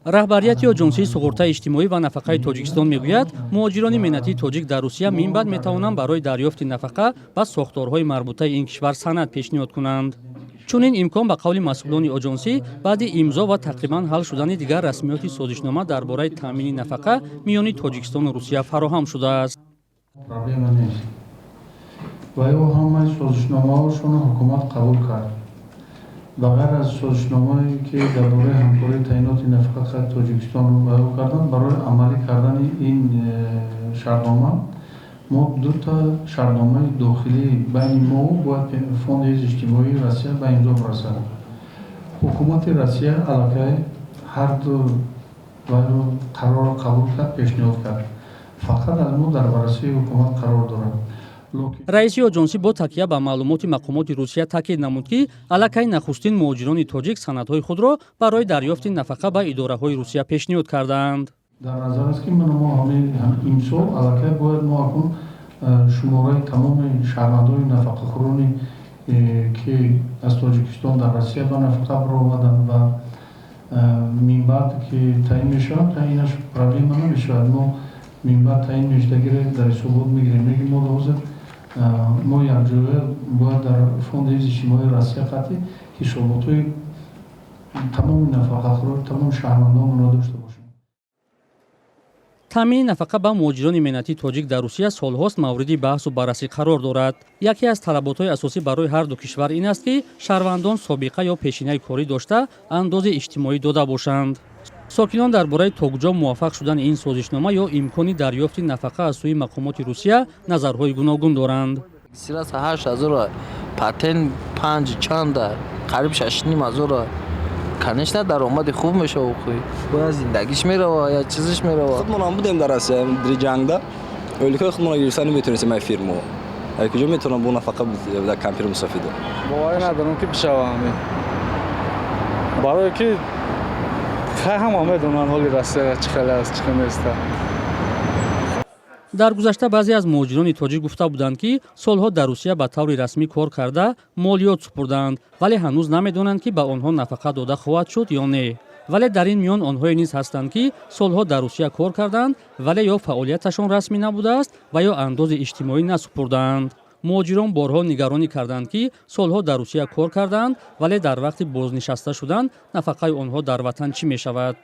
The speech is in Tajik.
Раҳбарияти Оҷонсии суғуртаи иҷтимоӣ ва нафақаи Тоҷикистон мегӯяд, муҳоҷирони меҳнатии тоҷик дар Русия минбаъд метавонанд барои дарёфти нафақа ба сохторҳои марбутаи ин кишвар санад пешниҳод кунанд. Чунин имкон, ба қавли масъулони оҷонсӣ, баъди имзо ва тақрибан ҳал шудани дигар расмиёти созишнома дар бораи таъмини нафақа миёни Тоҷикистону Русия фароҳам шудааст. Проблема нест ва ё ҳамаи созишномаҳошонро ҳукумат қабул кард. Ба ғайр аз созишномае, ки дар бораи ҳамкории таъиноти нафақа Тоҷикистон баён карданд, барои амалӣ кардани ин шартнома мо дута шартномаи дохилӣ байни мо бояд Фонди ҳифзи иҷтимоии Россия ба имзо расад. Ҳукумати Россия аллакай ҳарду қарорро қабул кард, пешниҳод кард, фақат аз мо дар баррасии ҳукумат қарор дорад. Раиси оҷонсӣ бо такя ба маълумоти мақомоти Русия таъкид намуд, ки аллакай нахустин муҳоҷирони тоҷик санадҳои худро барои дарёфти нафақа ба идораҳои Русия пешниҳод кардаанд. Дар назар аст, ки мо имсол аллакай бояд мо акнун шумораи тамоми шаҳрвандони нафақахӯрони, ки аз Тоҷикистон дар Россия ба нафақа баромаданд ва минбаъд ки таъин мешаванд, таъинаш проблема намешавад. Мо минбаъд таъин мешудагиро дар ҳисобот мегирем. Лекин мо ҳозир мо якҷоя бояд дар Фонди ҳифзи иҷтимоии Россия қатъи ҳисоботҳои тамоми нафақахӯрон, тамоми шаҳрвандонро дошта бошем. Таъмини нафақа ба муҳоҷирони меҳнатии тоҷик дар Русия солҳост мавриди баҳсу баррасӣ қарор дорад. Яке аз талаботҳои асосӣ барои ҳарду кишвар ин аст, ки шаҳрвандон собиқа ё пешинаи корӣ дошта, андози иҷтимоӣ дода бошанд. Сокинон дар бораи то куҷо муваффақ шудани ин созишнома ё имкони дарёфти нафақа аз сӯи мақомоти Русия назарҳои гуногун доранд. 8 ҳазор, патент панҷ чанда, қариб 6,5 ҳазора. Конечно, даромади хуб мешава, хуй бояд зиндагиш мерава, я чизиш мерава. Худмонам будем дар Россия, ҷангда ойликҳои худмонро гирифта наметонистем. Ай фирмо ай куҷо метавонам бо нафақа дар кампири мусофидо? Боварӣ надорам, ки бишава ҳамин, барое ки хай ҳама медонанд ҳоли Россия чӣ хеле аст, чӣ хел неста. Дар гузашта баъзе аз муҳоҷирони тоҷик гуфта буданд, ки солҳо дар Русия ба таври расмӣ кор карда, молиёт супурдаанд, вале ҳанӯз намедонанд, ки ба онҳо нафақа дода хоҳад шуд ё не. Вале дар ин миён онҳое низ ҳастанд, ки солҳо дар Русия кор карданд, вале ё фаъолияташон расмӣ набудааст ва ё андози иҷтимоӣ насупурдаанд. Муҳоҷирон борҳо нигаронӣ карданд, ки солҳо дар Русия кор кардаанд, вале дар вақти бознишаста шудан нафақаи онҳо дар ватан чӣ мешавад.